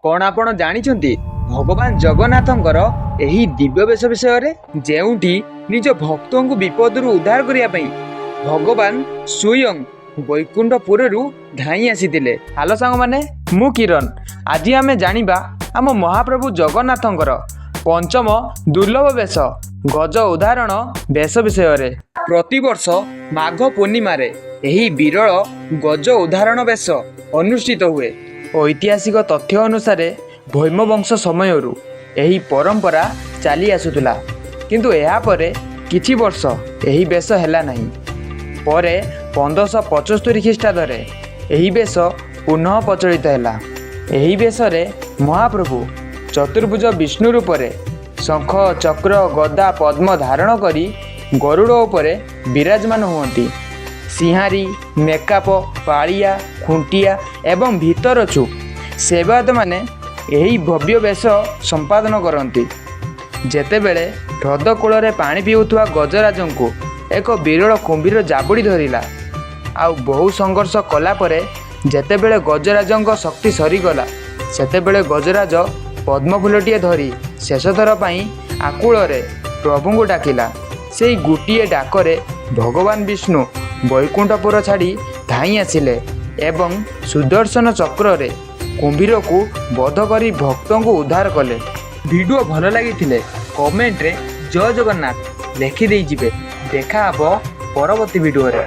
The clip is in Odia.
କ'ଣ ଆପଣ ଜାଣିଛନ୍ତି ଭଗବାନ ଜଗନ୍ନାଥଙ୍କର ଏହି ଦିବ୍ୟ ବେଶ ବିଷୟରେ, ଯେଉଁଠି ନିଜ ଭକ୍ତଙ୍କୁ ବିପଦରୁ ଉଦ୍ଧାର କରିବା ପାଇଁ ଭଗବାନ ସ୍ୱୟଂ ବୈକୁଣ୍ଠପୁରରୁ ଧାଇଁ ଆସିଥିଲେ? ହ୍ୟାଲୋ ସାଙ୍ଗମାନେ, ମୁଁ କିରଣ। ଆଜି ଆମେ ଜାଣିବା ଆମ ମହାପ୍ରଭୁ ଜଗନ୍ନାଥଙ୍କର ପଞ୍ଚମ ଦୁର୍ଲଭ ବେଶ ଗଜ ଉଦ୍ଧାରଣ ବେଶ ବିଷୟରେ। ପ୍ରତିବର୍ଷ ମାଘ ପୂର୍ଣ୍ଣିମାରେ ଏହି ବିରଳ ଗଜ ଉଦ୍ଧାରଣ ବେଶ ଅନୁଷ୍ଠିତ ହୁଏ। ଐତିହାସିକ ତଥ୍ୟ ଅନୁସାରେ ଭୌମବଂଶ ସମୟରୁ ଏହି ପରମ୍ପରା ଚାଲି ଆସୁଥିଲା, କିନ୍ତୁ ଏହାପରେ କିଛି ବର୍ଷ ଏହି ବେଶ ହେଲା ନାହିଁ। ପରେ 1575 ଖ୍ରୀଷ୍ଟାବ୍ଦରେ ଏହି ବେଶ ପୁନଃ ପ୍ରଚଳିତ ହେଲା। ଏହି ବେଶରେ ମହାପ୍ରଭୁ ଚତୁର୍ଭୁଜ ବିଷ୍ଣୁ ରୂପରେ ଶଙ୍ଖ, ଚକ୍ର, ଗଦା, ପଦ୍ମ ଧାରଣ କରି ଗରୁଡ଼ ଉପରେ ବିରାଜମାନ ହୁଅନ୍ତି। ସିଂହାରୀ, ମେକାପ, ପାଳିଆ, ଖୁଣ୍ଟିଆ ଏବଂ ଭିତରଛୁ ସେବାୟତମାନେ ଏହି ଭବ୍ୟ ବେଶ ସମ୍ପାଦନ କରନ୍ତି। ଯେତେବେଳେ ହ୍ରଦ କୂଳରେ ପାଣି ପିଉଥିବା ଗଜରାଜଙ୍କୁ ଏକ ବିରଳ କୁମ୍ଭୀର ଜାବୁଡ଼ି ଧରିଲା, ଆଉ ବହୁ ସଂଘର୍ଷ କଲା ପରେ ଯେତେବେଳେ ଗଜରାଜଙ୍କ ଶକ୍ତି ସରିଗଲା, ସେତେବେଳେ ଗଜରାଜ ପଦ୍ମଫୁଲଟିଏ ଧରି ଶେଷଥର ପାଇଁ ଆକୁଳରେ ପ୍ରଭୁଙ୍କୁ ଡାକିଲା। ସେଇ ଗୋଟିଏ ଡାକରେ ଭଗବାନ ବିଷ୍ଣୁ ବୈକୁଣ୍ଠପୁର ଛାଡ଼ି ଧାଇଁ ଆସିଲେ ଏବଂ ସୁଦର୍ଶନ ଚକ୍ରରେ କୁମ୍ଭୀରକୁ ବଧ କରି ଭକ୍ତଙ୍କୁ ଉଦ୍ଧାର କଲେ। ଭିଡ଼ିଓ ଭଲ ଲାଗିଥିଲେ କମେଣ୍ଟରେ ଜୟ ଜଗନ୍ନାଥ ଲେଖିଦେଇଯିବେ। ଦେଖା ହେବ ପରବର୍ତ୍ତୀ ଭିଡ଼ିଓରେ।